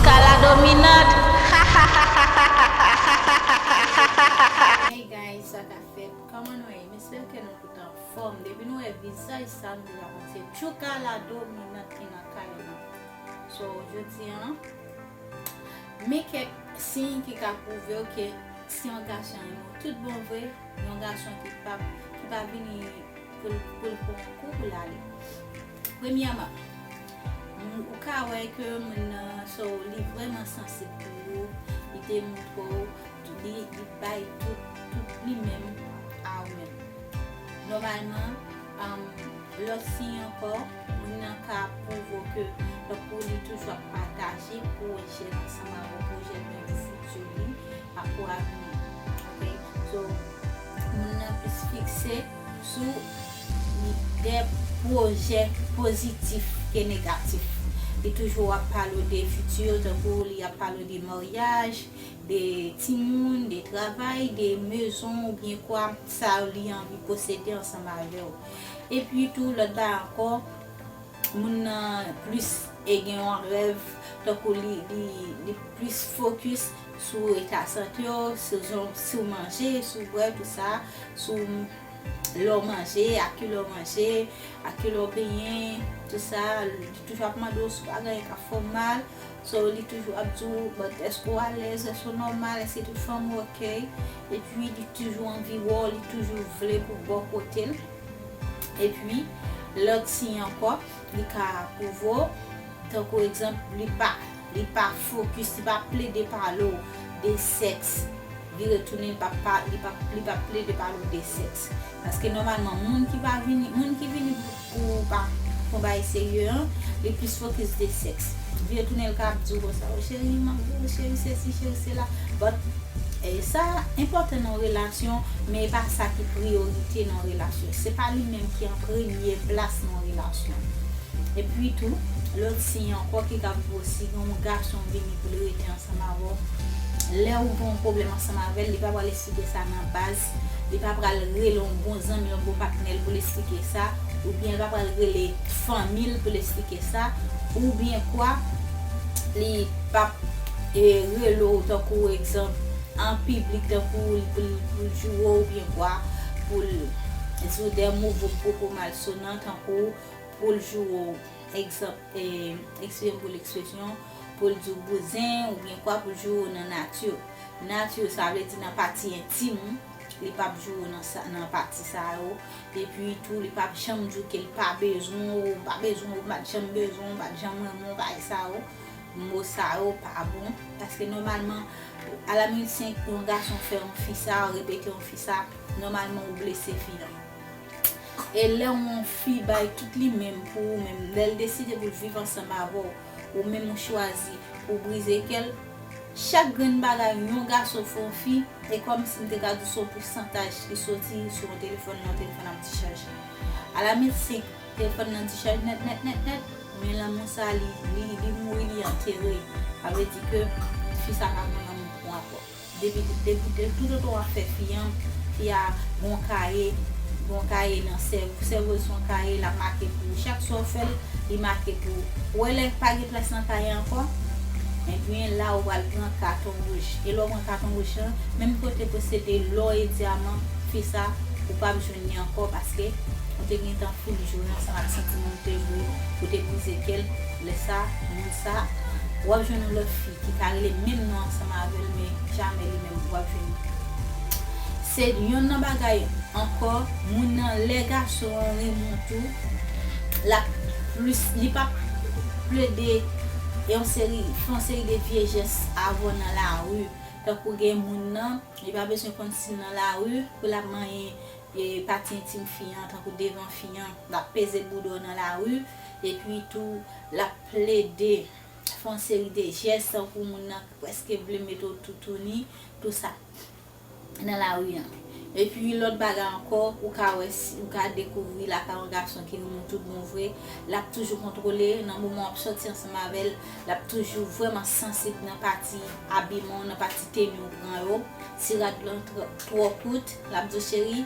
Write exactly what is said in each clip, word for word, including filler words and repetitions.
Ka la dominant. Hey guys, sa ka fèt? Kòman nou ye? M espere ke nou tout anfòm. Depi nou wè vizaj sa, nou deja panse Tchouka la dominant ki nan kay la. So, jodi an, men kèk siy ki ka pwouve w ke si yon gason renmen w tout bon vre, yon gason ki pa, ki pa vini pou l pou l pran yon kou pou l ale. Premyèman, ou ka wè ke moun nan, so, li vrèman sansib pou ou, li te montre w, li, li bay tout, tout li menm a ou menm. Nòmalman, um, lòt siy ankò, moun nan ka pwouve ke tankou li toujou ap pataje pwojè l ansanm avè w, pwojè l menm fiti li, ak pou avni. Ok? So, moun nan plis fikse sou de pwojè pozitif ke negatif. Li toujou ap pale w de fiti, tankou li ap pale w de maryaj, de timoun, de travay, de mezon oubyen kwa sa li anvi posede ansanm avè w. Epi tou, lòt bagay ankò, moun nan plis e gen yon rèv, tankou li, li, li plis fokis sou eta sante w, si w, si w manje, si w bwè, tou sa, si w, lè w manje, a ki lè w manje, a ki lè w benyen, tou sa, li toujou ap mande w si w pa gen anyen k ap fè w mal. So, li toujou ap di w, but èske w alèz, èske w nòmal, èske tout fanm ou ok? Epi, li toujou anvi wè w, li toujou vle pou bò kote l. Epi, lòt siy ankò, li ka pwouve w, tankou egzanp, li pa, li pa fokis, li pa plede pale w de sèks, vire tounen, li pa, pa, li pa, li pa plede pale w de sèks. Paske nòmalman, moun ki pa vini, moun ki vini pou, pou pa, pou bay serye an, li plis fokis de sèks. Vire tounen, li ka ap di w konsa, o cheri, m ap di w, cheri, sesi, cheri, sela. But, e, sa enpòtan nan relasyon, men e pa sa ki priyorite nan relasyon. Se pa li menm ki an premye plas nan relasyon. Epi tou, lòt siy ankò ki ka pwouve w si gen yon gason vini pou l rete ansanm avè w, lè ou gen yon pwoblèm ansanm avè l, li pa pral eksplike sa nan baz, li pa pral rele yon bon zanmi, yon bon patnè l pou l eksplike sa, oubyen li pa pral rele fanmi l pou l eksplike sa, oubyen kwa, li p ap, e, rele w tankou egzanp an piblik, tankou pou l, pou l, pou l joure w oubyen kwa, pou l di w de mo, pwopo malsonan tankou pou l joure w, egzanp, e, excusez-moi pour l'expression, pou l di w bouzen oubyen kwa, pou l joure w nan nati. Nati, sa vle di nan pati entim ou, li p ap joure w nan sa, nan pati sa yo. Epi tou, li p ap janm di w ke l pa bezwen w, pa bezwen w, pa t janm bezwen w, pa t janm renmen w, bagay sa yo. Mo sa yo pa bon. Paske nòmalman, alaminit, si yon gason fè yon fi sa, repete yon fi sa, nòmalman ou blese fi an. E lè yon fi bay tout li menm pou ou menm, lè l deside pou l viv ansanm avè w, ou menm ou chwazi pou w brize kè l, chak grenn bagay yon gason fè yon fi, e kòmsi m te ka di w se yon pousantaj ki soti sou yon telefòn, nan yon telefòn ap dichaje. Alaminit, si telefòn nan dichaje nèt, nèt, nèt, nèt, men lanmou sa, li, li, li mouri, li antere. Sa vle di ke fi sa pa gen lanmou pou w ankò. Depi, depi, depi toutotan w ap fè fi an, fi a gon kaye, gon kaye nan sèvo, sèvo l se yon kaye, l ap make pou ou. Chak sa w fè l, li make pou ou. Ou wè lè pa gen plas nan kaye ankò, ebyen la ou pral pran katon wouj. E lè w pran katon wouj lan, menm kote posede lò e dyaman, fi sa, ou p ap jwenn li ankò paske ou te gentan fin joure ansanm ak santiman ou te vle, ou te brize kè l. Lè sa, moun sa, w ap jwenn yon lòt fi ki ka rele menm non ansanm avè l, men jamè li menm w ap jwenn li. Se yonn nan bagay ankò, moun nan, lè gason an renmen w tou, l ap plis, li p ap plede yon seri, fè yon seri de vye jès avè w nan lari. Tankou gen moun nan, li pa bezwen konn si l nan lari pou l ap manyen, e, pati entim fi an, tankou devan fi an, l ap peze bouda w nan lari, epi tou, l ap plede fè yon seri de jès tankou moun nan ki prèske vle mete w toutouni, tou sa, nan lari an. Epi lòt bagay ankò, ou ka wè si, ou ka dekouvri lakay yon gason ki renmen w tout bon vre, l ap toujou kontwole, nan moman w ap sòti ansanm avè l, l ap toujou vrèman sansib nan pati abiman w, nan pati teni w pran yo. Si rad lan tr-, twò kout, l ap di w, cheri,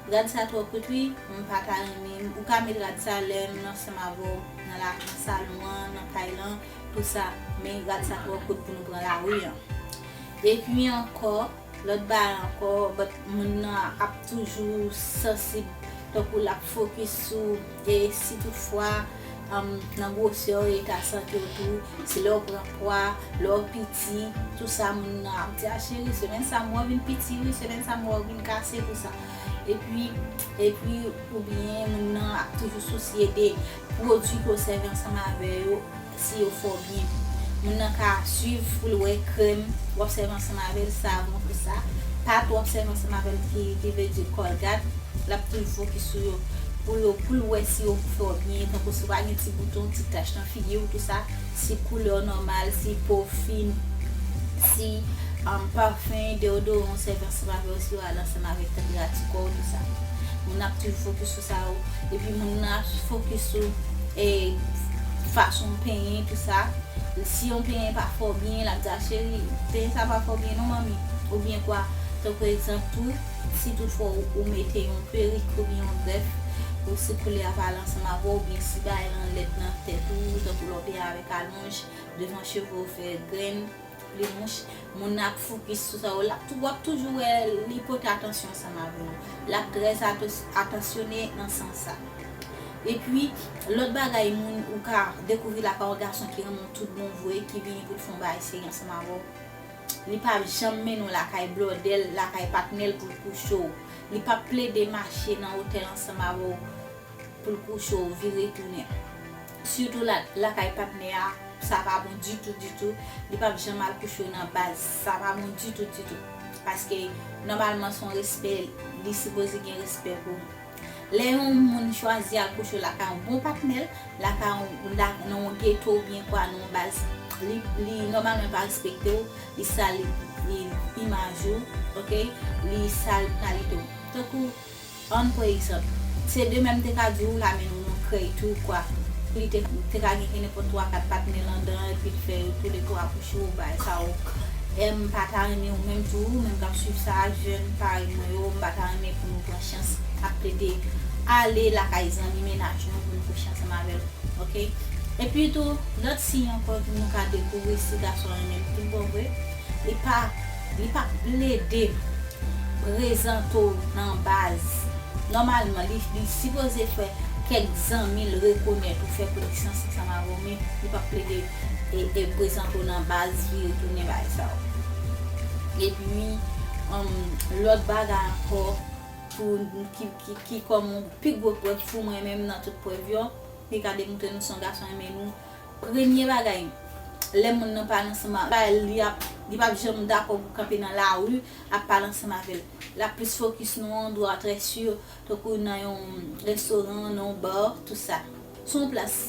Rad sa twò kout wi, m pa ta renmen, ou ka met rad sa lè m ansanm avè w nan la, nan salon an, nan kay lan, tou sa, men rad sa twò kout pou nou pran lari an. Epi ankò, lòt bagay ankò, but moun nan ap toujou sansib, tankou l ap fokis sou, e si toutfwa, um, nan gwosè w, eta sante w tou, se lè w pran pwa, lè w piti, tou sa moun nan ap di, a cheri, semèn sa m wè w vin piti wi, semèn sa m wè w vin kase, tou sa. Epi, epi, oubyen moun nan ap toujou sousye de pwodui ke w sèvi ansanm avè yo, si yo fè w byen. Moun nan ka swiv pou l wè krèm w ap sèvi ansanm avè l, savon, tou sa. Pat w ap sèvi ansanm avè l ki, ki vle di Colgate, l ap toujou fokis sou yo. Pou yo, pou l wè si yo fè w byen, tankou si w pa gen ti bouton, ti tach nan figi w, tou sa, si koulè w nòmal, si po w fin, si, um, pafen, deodoran w sèvi ansanm avè w, si yo ale ansanm avèk tanperati kò w, tou sa. Moun nan ap toujou fokis sou sa yo. Epi moun nan ap fokis sou, e, fason w penyen, tou sa. Si yon penyen pa fè w byen, l ap di, a cheri, penyen sa pa fè w byen non, manmi. Oubyen kwa, tankou egzanp tou, si toutfwa ou, ou mete yon perik oubyen yon grèf, ou si koulè a pa ale ansanm avè w, oubyen si bagay lan lèd nan tèt ou, tankou lè w penyen avèk alonj, devan cheve w fè grenn, li mouch, moun nan ap fokis sou sa yo. L ap tou, w ap toujou wè li pote atansyon ansanm avè w. L ap trè atos-, atansyone nan sans sa. Epi, lòt bagay, moun ou ka dekouvri lakay yon gason ki renmen w tout bon vre, ki vini pou l fè yon bagay serye ansanm avè w. Li p ap janm mennen w lakay blòdè l, lakay patnè l pou l kouche w. Li p ap plede mache nan otèl ansanm avè w pou l kouche w, vire tounen. Sitou la, lakay patnè a, sa pa bon ditou, ditou. Li p ap janm al kouche w nan baz, sa pa bon ditou, ditou. Paske, nòmalman, se yon respè, li sipoze gen respè pou ou. Lè yon moun chwazi al kouche w lakay yon bon patnè l, lakay yon, la, nan yon geto oubyen kwa, nan yon baz, li, li nòmalman pa respekte w, li sal, li, imaj ou, oke? Li sal kalite w. Tankou, ann pran egzanp, se de menm te ka di w, ou ka mennen w nan krèy tou, kwa. Li te, te ka gen ke nenpòt twa, kat patnè l anndan, epi l fè yo toulètwa kouche w, bagay sa yo. E m pa ta renmen ou menm tou, ou menm k ap swiv sa, jèn parèy mwen yo, m pa ta renmen pou nou pran chans ap plede ale lakay zanmi mennaj nou pou nou kouche ansanm avè l, oke? Epi tou, lòt siy ankò ki nou ka dekouvri si gason an renmen nou tout bon vre, li pa, li pa plede prezante w nan baz. Nòmalman, li, li sipoze fè kèk zanmi l rekonèt ou, fè konesans ansanm avè w, men li p ap plede e, e prezante w nan baz, vire tounen bagay sa yo. Epi, um, lòt bagay ankò, pou ki, ki, ki kòm yon pi gwo prèv pou mwen menm nan tout prèv yo, ki ka demontre nou se yon gason renmen nou. Premye bagay, lè moun nan pale ansanm avè l, li ap, li p ap janm dakò pou kanpe nan lari ap pale ansanm avè l. L ap plis fokis nan yon andwa trè si, tankou nan yon restoran, nan yon bar, tou sa. Se yon plas,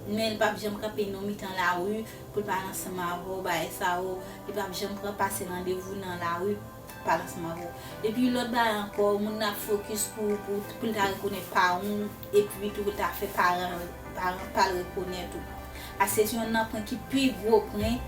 men li p ap janm kanpe nan mitan lari pou l pale ansanm avè w, bagay sa yo. Li p ap janm pran pase randevou nan lari, pale ansanm avè w. Epi lòt bagay ankò, moun nan ap fokis pou, pou, pou l ta rekonèt paran w, epi tou pou l ta fè paran, paran pa l rekonèt ou. A se youn nan pwen ki pi gwo pwen.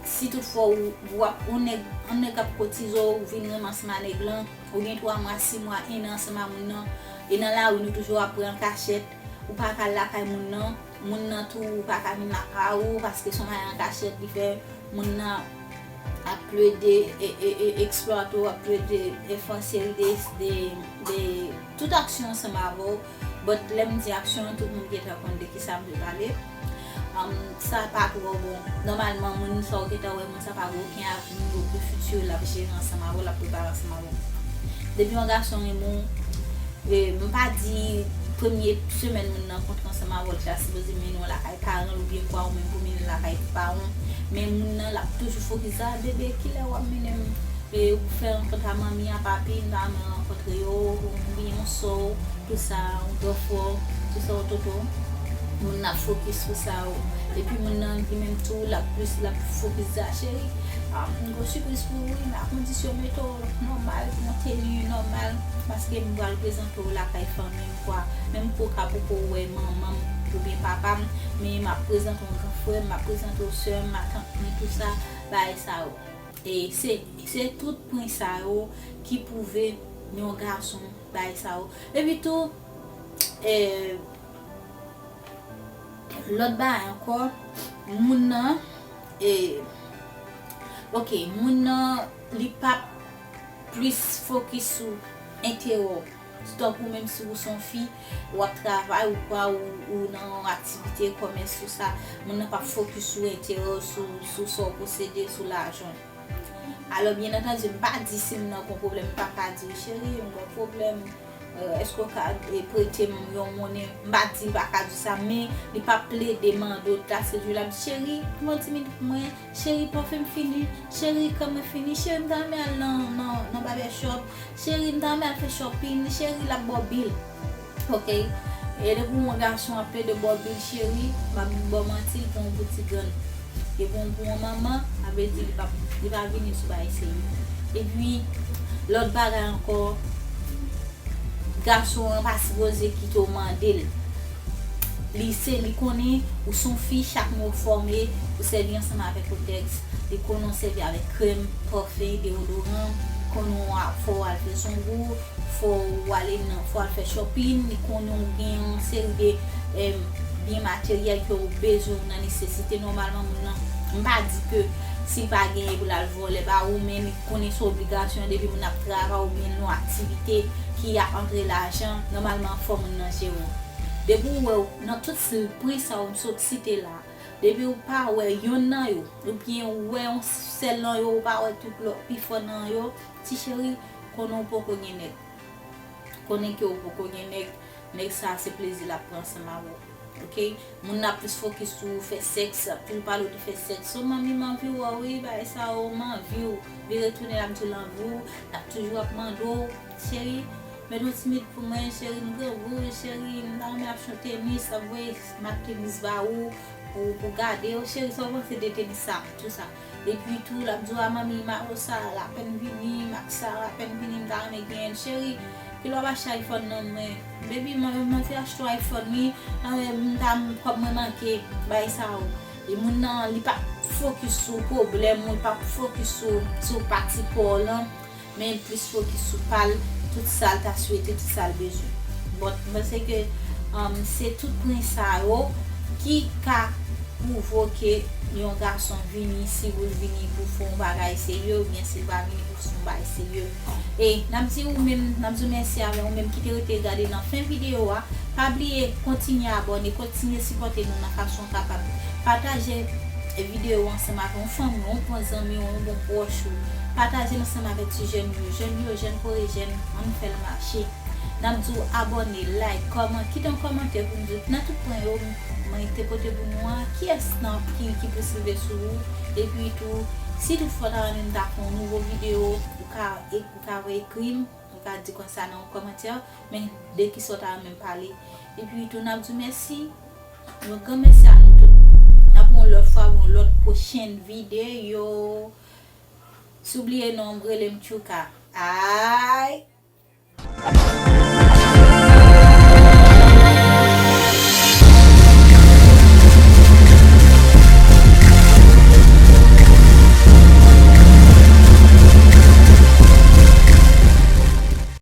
Si toutfwa ou, ou ap, yon nèg, yon nèg ap koutize w, ou vin renmen ansanm a nèg lan, ou gen twa mwa, sis mwa, en an ansanm a moun nan, e nan lari nou toujou ap pran kachèt, ou pa ka al lakay moun nan, moun nan tou pa ka vin lakay ou, paske se yon bagay an kachèt li fè, moun nan ap plede e, e, e, eksplwate w, ap plede e fè yon seri de, de, de tout aksyon ansanm avè w. But lè m di aksyon, tout moun gentan konn de kisa m vle pale. Um, sa pa twò bon. Nòmalman, moun sa w gentan wè, moun sa pa gen okenn avni, okenn fiti l ap jere ansanm avè w, l ap prepare ansanm avè w. Depi yon gason renmen w, e, m pa di premye semèn moun nan kontre ansanm avè w, li ta sipoze mennen w lakay paran l oubyen kwa ou menm pou mennen l lakay paran w. Men moun nan, l ap toujou fokis, a, bebe, kilè w ap mennen m? E, ou fè rankont a manmi a, papi, m pa renmen rankontre yo, oubyen yon sè w, tou sa, yon gran frè w, tou sa, yon tonton. Moun nan ap fokis sou sa yo. Epi moun nan li menm tou, l ap plis, l ap fokis di, a cheri, a, m gen yon sipriz pou ou wi, men a kondisyon mete w nòmal, yon teni nòmal, paske m pral prezante w lakay fanmi m, kwa. Menm ke w ka poko wè manman m oubyen papa m, men m ap prezante w gran frè m, m ap prezante w sè m, matant mwen, tou sa, bagay sa yo. E se, se tout pwen sa yo ki pwouve yon gason, bagay sa yo. Epi tou, e, lòt bagay ankò, moun nan, e, ok, moun nan, li p ap plis fokis sou enterè w. Tankou menm si ou se yon fi, w ap travay, ou pa, ou, ou nan yon aktivite, kòmès, tout sa, moun nan p ap fokis sou enterè w, sou, sou sa w posede, sou lajan w. Alò, byen antandi, m pa di si moun nan gon pwoblèm, m pa ka di w, cheri, m gon pwoblèm, e, èske w ka, e, prete m yon monnen? M pa di l pa ka di sa, men li p ap plede mande w, l ap sedui w, l ap di, cheri, pran ti minit pou mwen, cheri, pafè m fini, cheri, krèm mwen fini, cheri, m ta renmen al nan, nan, nan barbershop, cheri, m ta renmen al fè shopping, cheri, l ap ba w bil. Ok? E depi yon gason ap plede ba w bil, cheri, m ap ba w manti, l pran w pou ti grann. Li pran w pou yon manman, sa vle di li p ap, li pa vini sou bagay serye. Epi, lòt bagay ankò, gason an pa sipoze kite w mande l. Li se, li konnen ou se yon fi, chak mwen w fòme, ou sèvi ansanm avèk Kotex, li konnen w sèvi avèk krèm, pafen, deodoran, konnen w a-, fò w al fè zongou, fò w ale nan, fò w al fè shopping, li konnen w gen yon seri de, em, byen materyèl ke w bezwen, w nan nesesite. Nòmalman, moun nan, m pa di ke si l pa genyen pou l al vòlè ba ou, men li konnen se obligasyon depi moun ap travay oubyen nan aktivite ki ap antre lajan, nòmalman fò moun nan jere w. Depi w wè w nan tout pri sa yo m sot site la, depi w pa wè yonn nan yo, oubyen w wè yon sèl nan yo, ou pa wè tout lòt pifò nan yo, ti cheri, konnen w poko gen nèg. Konnen ke w poko gen nèg, nèg sa se plezi l ap pran ansanm avè w. Ok? Moun nan ap plis fokis sou fè sèks, l ap toujou pale w de fè sèks. O manmi, m anvi w, wi, bagay sa yo, m anvi w. Vire tounen, l ap di l anvi w, l ap toujou ap mande w, cheri, met yon ti minit pou mwen, cheri, m grangou, cheri, m ta renmen ap chante tenis, l ap voye mak tenis ba ou, pou, pou gade yo, cheri, sa w panse de tenis sa, tout sa. Epi tou, l ap di w, a manmi, Maro sa, l apèn vini, mak sa, l apèn vini, m ta renmen genyen l, cheri, kilè w ap achte iPhone nan mwen? Baby, mwen, mwen te achte w iPhone, wi, a, m ta, kòb mwen manke, bagay sa yo. E moun nan, li p ap fokis sou pwoblèm ou, li p ap fokis sou, sou pati pa w lan, men l plis fokis sou pa l, tout sa l ta swete, tout sa l bezwen. Bon, m panse ke, um, se tout pwen sa yo ki ka pwovoke yon gason vini, si w vini pou fè yon bagay serye, oubyen si l pa vini pou fè yon bagay serye. E n ap di ou menm, n ap di w mèsi avè ou menm ki te rete gade nan fen videyo a. Pa bliye kontinye abòne, kontinye sipòte nou nan fason w kapab. Pataje videyo ansanm avè yon fanmi w, yon bon zanmi w, yon bon pwòch ou. Pataje l ansanm avè ti jèn yo, jèn yo, jèn kore jèn, ann fè l mache. N ap di w abòne, like, kòman, kite yon kòmantè pou n di w nan tout pwen yo mwen te pote pou nou an, kiyès nan ki, ki plis rive sou ou. Epi tou, si toutfwa w ta renmen m ta fè yon nouvo videyo, ou ka, ou ka ekri m, ou ka di konsa nan yon kòmantè, men de kisa w ta renmen m pale. Epi tou, n ap di w mèsi, yon gran mèsi a nou tout. N ap wè yon lòt fwa, yon lòt pwochen videyo. Si w bliye non m, rele m Tchouka. Ay!